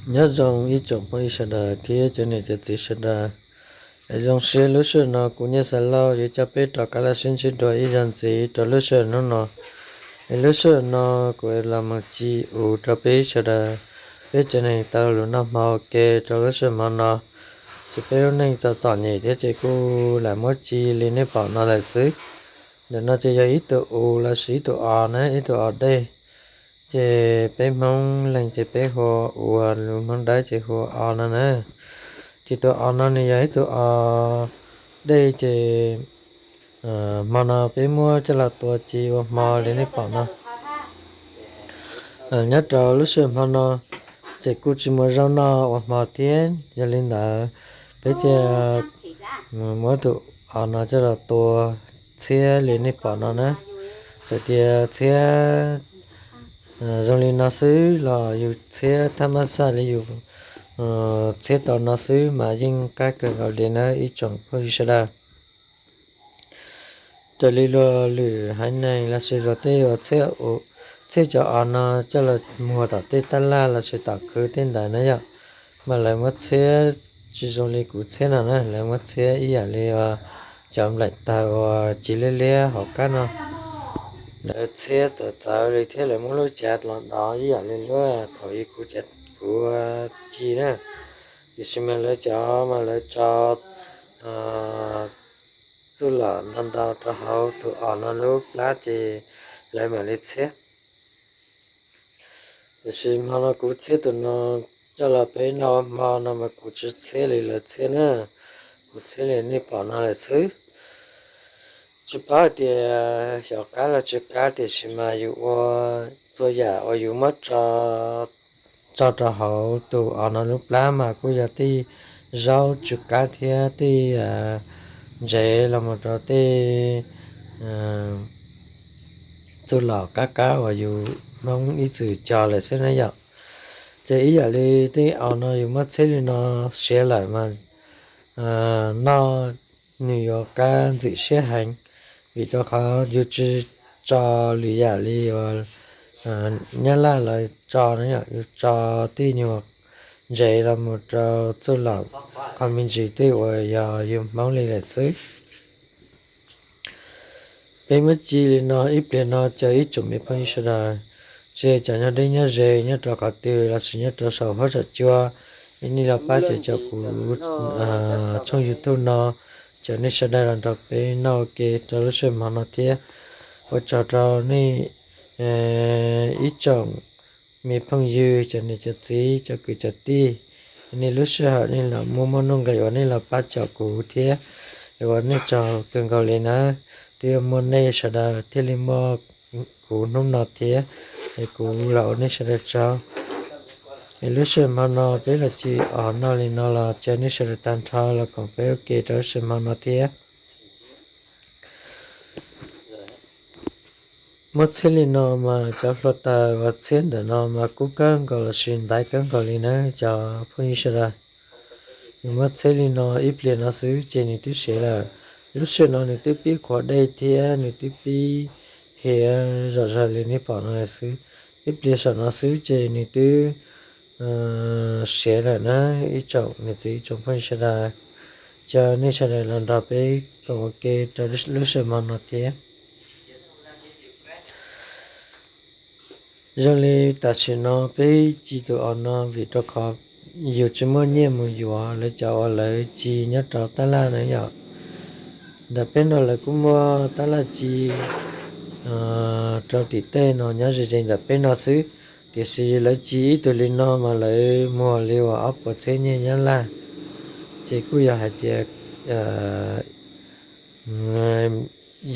Nyob zoo ib tsoom phooj ywg sawv daws thiab cov niam cov txiv sawv daws. Zoo siab lub sij hawm no kuv Nyiaj Xav Lauj yuav coj peb rov qab los sib ntsib dua ib zaug ntxiv rau lub sij hawm hnub no. Es lub sij hawm no kuv los mus ci us rau peb sawv daws, peb tsev neeg tau lus noj hmo ua ke rau lub sij hawm hmo no. Ces peb lub neej txom txom nyem thiab ces kuj lam muab ci li nej pom no lawm xwb. Ntawm no ces yog ib tug us lossis ib tug os na, ib tug os dej. Ces peb Hmoob leeg ces peb hu ua, lus Hmoob Dawb ces hu os no na. Ces tus os no nws yog ib tug os dej ces hmo no peb muab coj los tua ci ua hmo li nej pom no. Nyob rau lub sij hawm hmo no ces kuj tsis muaj zaub noj ua hmo thiab, yog li ntawd peb thiaj muab tus os no coj los tua txhiab li nej pom no na. Txawm tias txhiab zoo li no xwb los yus txhiab thab mab xaj li yus txhiab tau no xwb mas yeej qab kawg nkaus li na ib tsoom phooj ywg sawv daws. Raws li luag lwm haiv neeg lossis luag tej uas txhiab cov os no coj los muag tom tej tab laj lossis tom khwv tej ntawd na yom, mas lawv muab txhiab tsis zoo li kuv txhiab no na, lawv muab txhiab ib yam li cov nplaim tawg uas ci liab liab hauv qab no. Lawv txhiab txawv txawv li thiab lawv muab lub cav los dov ib yam li lub thaum ub kuv, kuv ci na. Tiam sis mas lawv cov mas lawv tso txuj lom ntau ntau rau hauv tus os no lub plab ces lawv mam li txhiab. Tiam sis hmo no kuv txhiab tus no coj los peb noj hmo no mas kuv tsis txhiab li lawv txhiab na, kuv txhiab li nej pom no lawm xwb. Tsis paub hais tias xyov qab los tsis qab, tiam sis mas yus ua txhua yam uas yus muab tso rau hauv tus os no lub plab mas kuj yog tej zaub tsw qab thiab tej ntsev los mus rau tej txuj lom qab qab uas yus Hmoob ib txwm cog lawm xwb na yom. Ces ib yam li tej os no yus muab txhiab li no siav lawm mas noj nws yuav qab ntxim siab heev, vim rau qhov yus tsis tso lwm yam li uas nyab laj lawv tso na yom, yus tso tej nyuag ntsev los mus rau txuj lom qhov me ntsis tej uas yog yus Hmoob li lawm xwb. Peb muab ci li no ib pliag no ces ib tsoom me phooj ywg sawv daws, tsis hais cov nyob deb nyob ze nyob rau qhov twg lossis nyob rau saum huab saum cua, nej los pab caum kuv tshooj YouTube no, caum nej sawv daws los nrog peb noj ua ke rau lub sij hawm hmo no thiab. Ua tsaug rau nej ib tsoom me phooj ywg, cov niam cov txiv, cov kwv cov tij, nej lub sij hawm nej los muaj muaj nuj nqis uas nej los pab caum kuv thiab, es ua nej tsaug kawg nkaus li na. Twb muaj nej sawv daws thiaj li muaj kuv hnub no thiab, es kuv los ua nej sawv daws tsaug. Es lub sij hawm hmo no peb los ci os noj li no los caw nej sawv daws tag nrho los koom peb ua ke rau lub sij hawm hmo no thiab. Muab txhiab li no mas cov hluav taws uas txhiab ntawm no mas kub kawg nkaus lossis ntaiv kawg nkaus li na cov phooj ywg sawv daws. Nws muab txhiab li no ib pliag no xwb ces nws twb siav lawm. Lub sij hawm no nws twb pib qhuav dej thiab nws twb pib hiav zom zaws li nej pom no lawm xwb. Ib pliag saum no xwb ces nws twb siav lawm na ib tsoom niam txiv ib tsoom phooj ywg sawv daws. Caw nej sawv daws los nrog peb koom ua ke rau lub sij hawm hmo no thiab. Zoo li tam sim no peb ci tus os no vim rau qhov yus tsis muaj nyiaj mus yuav lawv cov uas lawv ci nyob rau tab laj na yom. Ntawm peb no lawv kuj muaj tab laj ci rau tim tej no nyob ze ze ntawm peb no xwb, tiam sis lawv ci ib tug li no mas lawv muag li uas ob puas txhiab nyiaj Nyab Laj. Ces kuj yog hais tias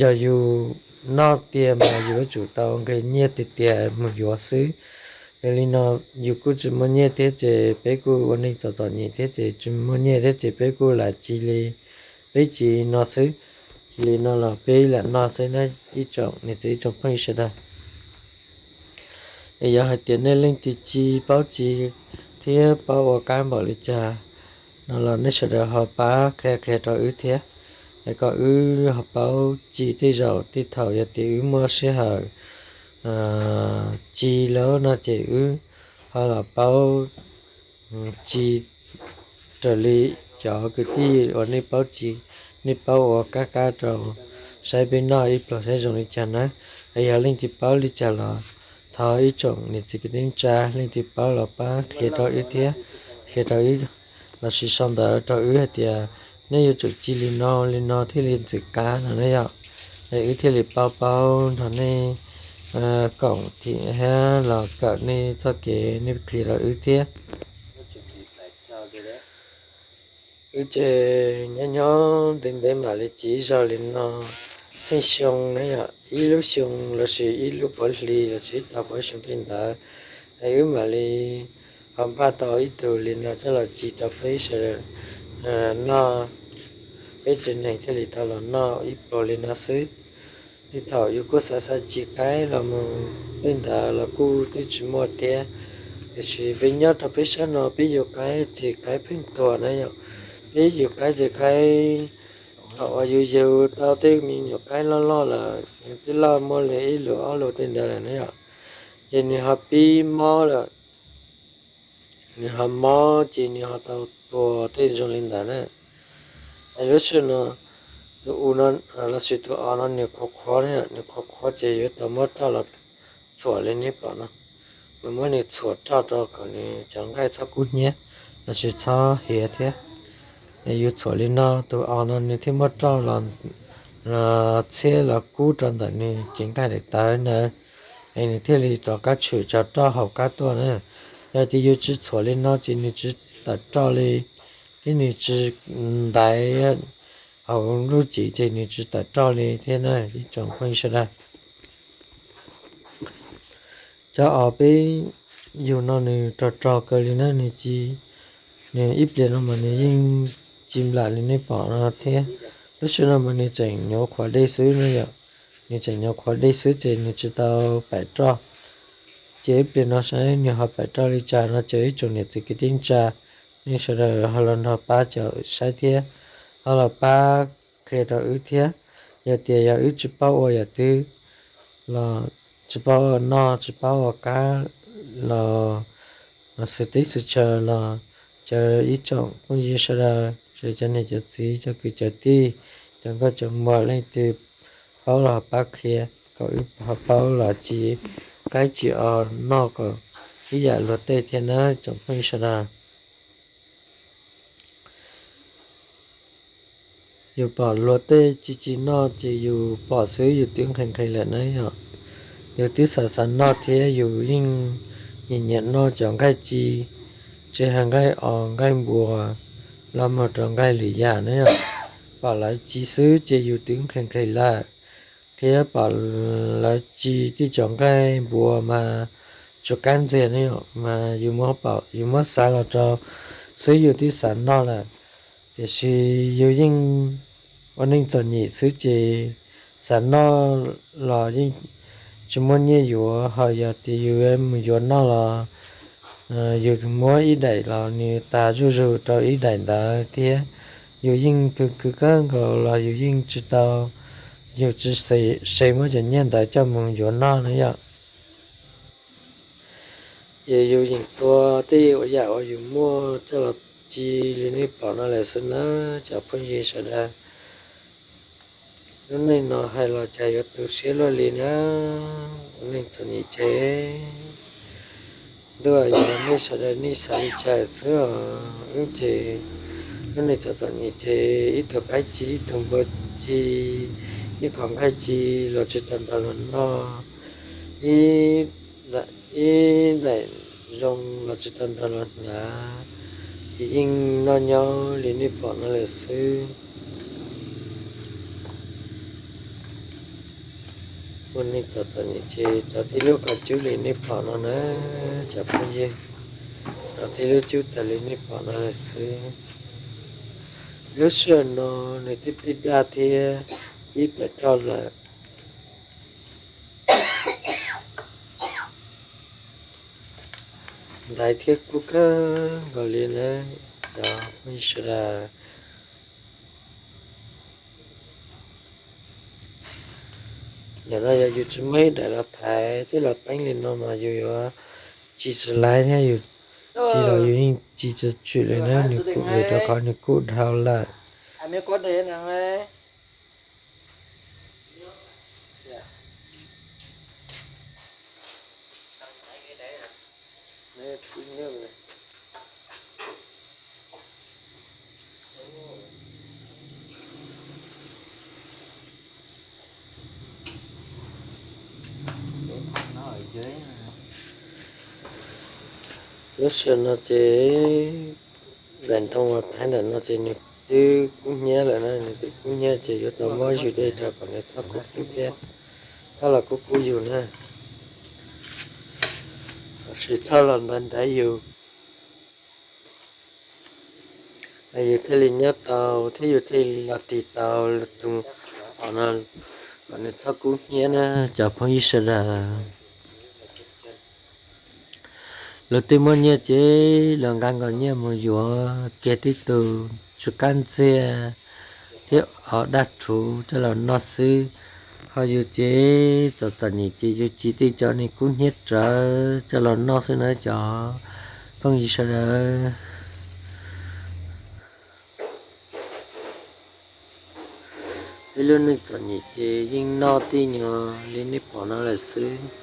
yog yus noj tiag mas yus yuav tsum tau nqi nyiaj tiag tiag mus yuav xwb. Yog li no yus kuj tsis muaj nyiaj thiab ces peb kuj ua neej txom txom nyem thiab ces tsis muaj nyiaj thiab ces peb kuj lam ci li peb ci no xwb. Cia li no los peb lam noj xwb na ib tsoom niam txiv ib tsoom phooj ywg sawv daws. Es yog hais tias nej leej twg ci paub ci thiab paub ua qab npaum li cas no los nej sawv daws ho pab qhia qhia rau wb thiab, es kom wb ho paub ci tej zaum tej thaum yog tias wb muaj sij hawm ci lawm no ces wb ho los paub ci raws li cov kwv tij uas nej paub ci, nej paub ua kab kab rau saib peb noj ib pluag saib zoo li cas na. Es yog leej twg paub li cas los thov ib tsoom niam txiv kwv tij neej tsa leej twg paub los pab qhia rau wb thiab, qhia rau wb lossis sau ntawv rau wb hais tias nej yuav tsum ci li no li no thiaj li ntxim qab no na yom. Es wb thiaj li paub paub nrog nej koom thiab los kawm nej txoj kev nej qhia rau wb thiab. Wb ces nyob nyob ntev ntev mam li ci ib zaug li no, txheej xyoo na yom, ib lub xyoo lossis ib lub puav hli lossis ib tag puav xyoo tej ntawd, es wb mam li ho npaj tau ib tug li no coj los ci rau peb sawv daws noj, peb tsev neeg thiaj li tau los noj ib pluag li no xwb. Tej thaum yus kuj xav xav ci qaib los mus tej ntawd los kuj twb tsis muaj thiab. Tiam sis peb nyob rau peb sab no peb yug qaib ces qaib pheej tuag na yom. Peb yug qaib ces qaib, thaum uas yus yug tau tej me nyuam qaib loj loj lawm, twb loj muaj li ib lus ob lus tej ntawd lawm na yom, ces nws ho pib mob lawm. Nws ho mob ces nws ho tau tuag tej zoo li ntawd na. Es lub sij hawm no tus u no lossis tus os no nws qhuav qhuav, nws qhuav qhuav ces yuav tau muab roj los txhuam li nej pom no. Yuav muab nws txhuam roj rau kom nws cov nqaij txhob kub hnyiab lossis txhob hiav thiab. Es yus txhuam li no tus os no nws thiaj muab roj los txhiab los kub rau ntawm nws cev nqaij daim tawv ntawd, es nws thiaj li rov qab tshwm cov roj hauv qab tuaj na. Yog tias yus tsis txhuam li no ces nws tsis tawm roj li, thiab nws tsis ntaiv hauv lub cev ces nws tsis tawm roj li thiab na ib tsoom phooj ywg sawv daws. Cov os peb yug no nws rog rog kawg li na, nws ci, nws ib pliag no mas nws yeej ci nplam li nej pom no thiab. Lub sij hawm no mas nws tseem nyuav qhuav dej xwb na yom, nws tseem nyuav qhuav dej xwb ces nws tsis tau paim roj. Ces ib pliag no saib nws ho paim roj li cas no ces ib tsoom niam txiv kwv tij neej tsa, nej sawv daws ho los nrog pab caum saib thiab ho los pab qhia rau wb thiab. Yog tias yog wb tsis paub ua yam twg los tsis paub ua noj tsis paub ua qab los xwm teb xwm chaw los caw ib tsoom phooj ywg sawv daws, tsis cov niam cov txiv cov kwv cov tij, cov nkauj cov muam leej twg paub los ho pab qhia kom wb ho paub los ci qaib ci os noj kom ib yam luag tej thiab na tsoom phooj ywg sawv daws. Yus pom luag tej ci ci noj ces yus pom xwb yus twb nqhis nqhis lawm na yom. Yus twb xav xav noj thiab yus yeej nyiam nyiam noj cov nqaij ci, tsis hais nqaij os nqaij npua los mus rau nqaij lwm yam na yom. Pom lawv ci xwb ces yus twb nqhis nqhis lawm, thiab pom lawv ci tej cov nqaij npua mas tsis qab ntxiag ne yom, mas yus muab xav los rau xwb yus twb xav noj lawm. Tiam sis yus yeej ua neej txom nyem xwb ces xav noj los yeej tsis muaj nyiaj yuav, ho yog tias yus mus yuav noj los yus muab ib daim los nws tas zuj zus rau ib daim ntawd thiab. Yus yeej khwv khwv kawg nkaus los yus yeej tsis tau, yus tsis xav muab cov nyiaj ntawd coj mus yuav noj na yom. Ces yus yeej tua tej yam uas yus muaj coj los ci li nej pom no lawm xwb na cov phooj ywg sawv daws. Lub neej no hais los cas yuav tu siab luaj li na, ua neej txom nyem ces ntuj, yog nej sawv daws nej xav li cas xwb os, wb ces lub neej txom txom nyem ces ib tug qaib ci ib tug npua ci, ib qho nqaij ci los tsis tau nrog luag noj, ib daim zoo los tsis tau nrog luag hnav, ces yeej noj nyob li nej pom no lawm xwb. Ua neej txom txom nyem ces rau tib lub qhov cub li nej pom no na cov phooj ywg, rau tib lub cub tas li nej pom no lawm xwb. Lub sij hawm no nws twb pib daj thiab pib pem roj lawm. Ntaiv thiab kub kawg nkaus li na cov phooj ywg sawv daws. Nim no yog yus tsis muaj ib daim los thaiv thiab los teeb li no mas yus yuav ci tsis laib thiab, yus ci los yus yeej Tsis tshwm li na, nws kuj vim rau qhov nws kuj dhau lawm. Lub sij hawm no ces daim ntoo uas thaiv ntawm no ces nws twb kub hnyiab lawm na, nws twb kub hnyiab ces yuav tau muab zwm dej rau kom nws txhob kub hnyiab thiab, txhob los kub kub yus na. Tab sis txhob los ntav ntav yus, yus thiaj li nyob tau thiab yus thiaj li los tig tau tus hom no kom nws txhob kub hnyiab na cov phooj ywg sawv daws. Lawv twb muab nyiaj ces lawv nqa nkaus nyiaj mus yuav kiag tib tug tsw qab ntxiag thiab ob daj rhuv coj los noj xwb. Ho yus ces txom txom nyem ces yus tsis tej cov neeg kub hnyiab rawv coj los noj xwb na cov phooj ywg sawv daws. Ib lub neej txom nyem ces yeej noj tib nyuag li nej pom no lawm xwb.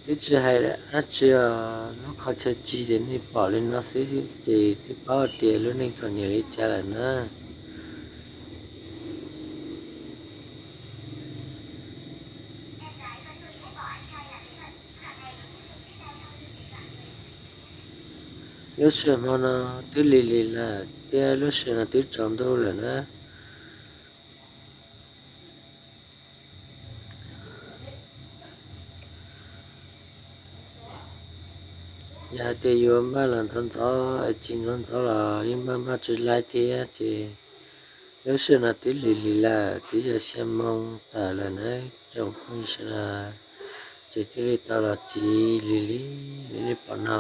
Twb tsis hais dab tsi os, lub qhov chaw tsis ces nej pom li no xwb ces twb paub tias lub neej txom nyem li cas lawm na. Lub sij hawm hmo no twb lig lig lawm thiab lub sij hawm no twb tsaus ntuj lawm na. Yog hais tias yuav npaj los ntxov ntxov es tsis ntxov ntxov los yeej npaj npaj tsis laib thiab ces lub sij hawm no twb lig lig lawm, twb yog xya moo tawm lawm na tsoom phooj ywg sawv daws, ces thiaj li tau los txiv lig lig li nej pom no.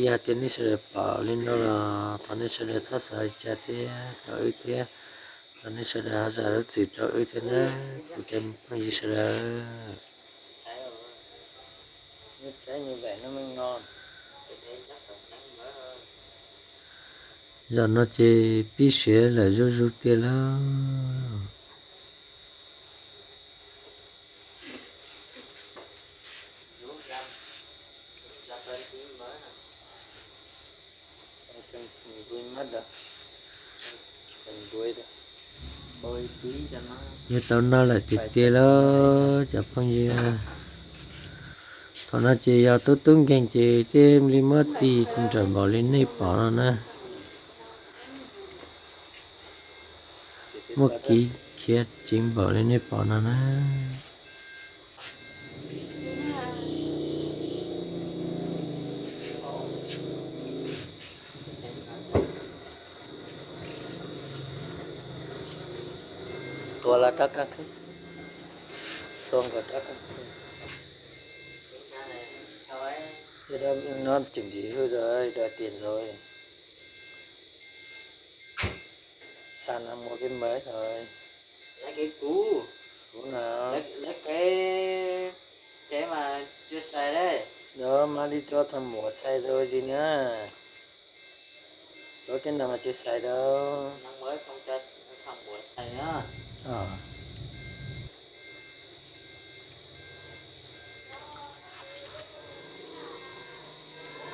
Yog tias nej sawv daws pom li no los thov nej sawv daws txhob xav li cas thiab rau wb thiab, thov nej sawv daws ho zam lub txim rau wb thiab na kuv cov phooj ywg sawv daws. Zaum no ces pib siav lawm zuj zus tiag lauj. Yuav tau noj lawm tiag tiag lauj cov phooj ywg. Thaum no ces yog tub tub nkeeg ces thiaj li muab tis nrawm npaum li nej pom no na. Muaj kiv khiav ceev npaum li nej pom no na. Tua los rov qab, tua nkaus rov qab. Tej dab no tseem dim hwj rau dab tiag ntxov. Xa no muaj kev npawg os. Kuv no, lawv kev mas tsis sai, lawv mas li tso thaj muam sai rau zis na. Lawv kev no mas tsis sai rau.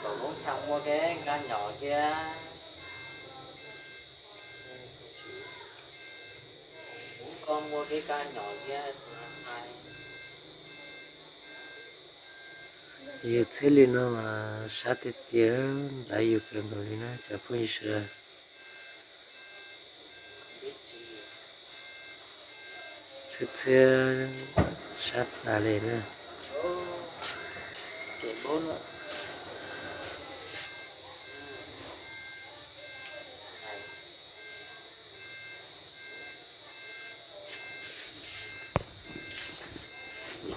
Kom muab thaum muaj kev nkag nyom thiab. Kuv koj muaj kev nkag nyom thiab sai. Yus txhiab li no mas sab tiag tiag, ntaiv yus kawg nkaus li na cov phooj ywg sawv daws. Txhiab txhiab sab tas li na.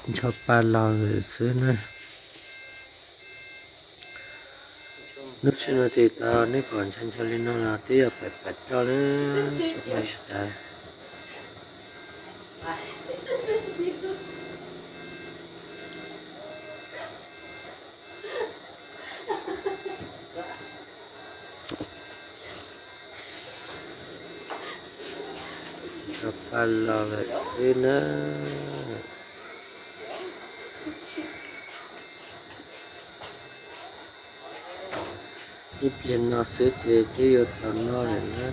Ncho pa los lawm xwb na. Lub sij hawm no ces tau nej pom ncho ncho li no los twb yog pam pam roj lawm. Los lawm xwb na. Ib pliag no xwb ces twb yuav tau noj lawm na.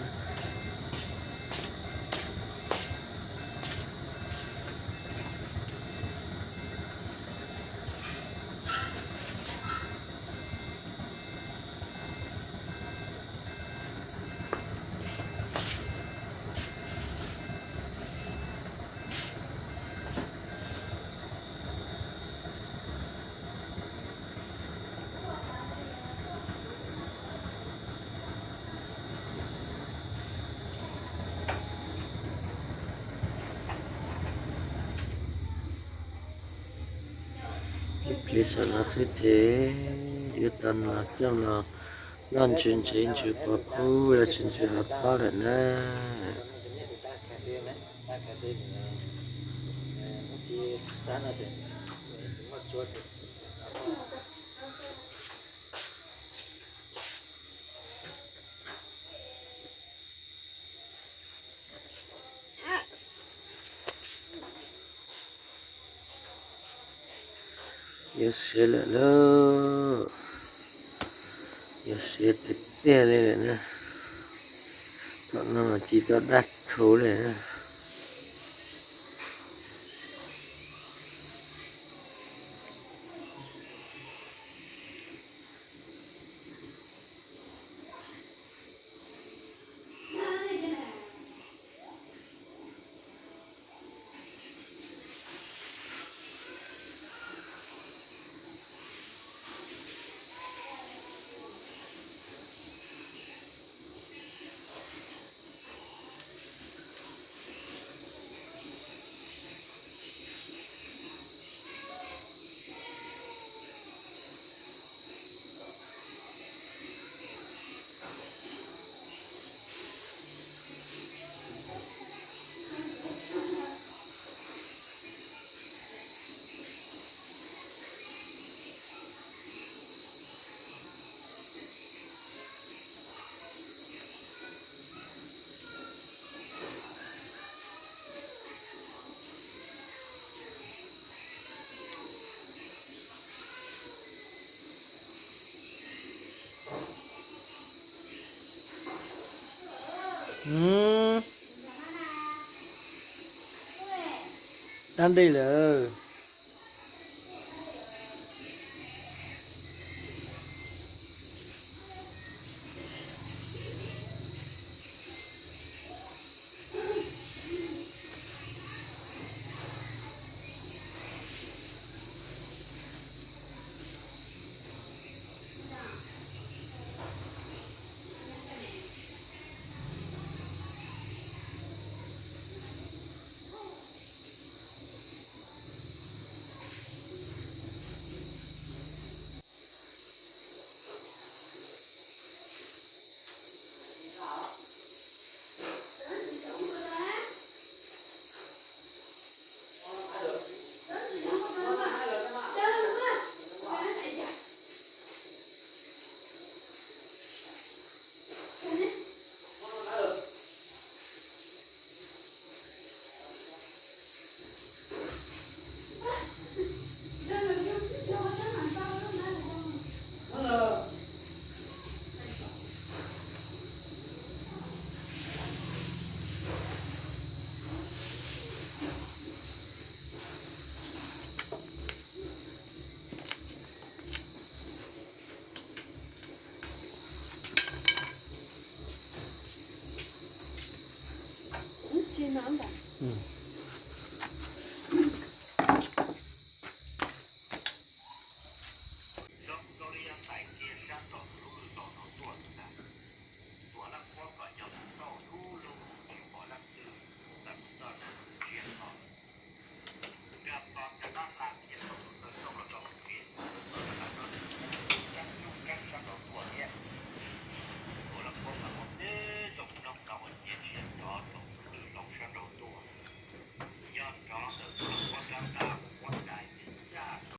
Ib pliag saum no xwb ces yuav tau los coj los noj ntsis ntsev ntsis quav qub los sis ntsis hov txob lawm na. Yuav siav lawm lauj, yuav siav tiag tiag li lawm na. Thaum no mas ci tau daj rhuv li na. Tab dej lawm.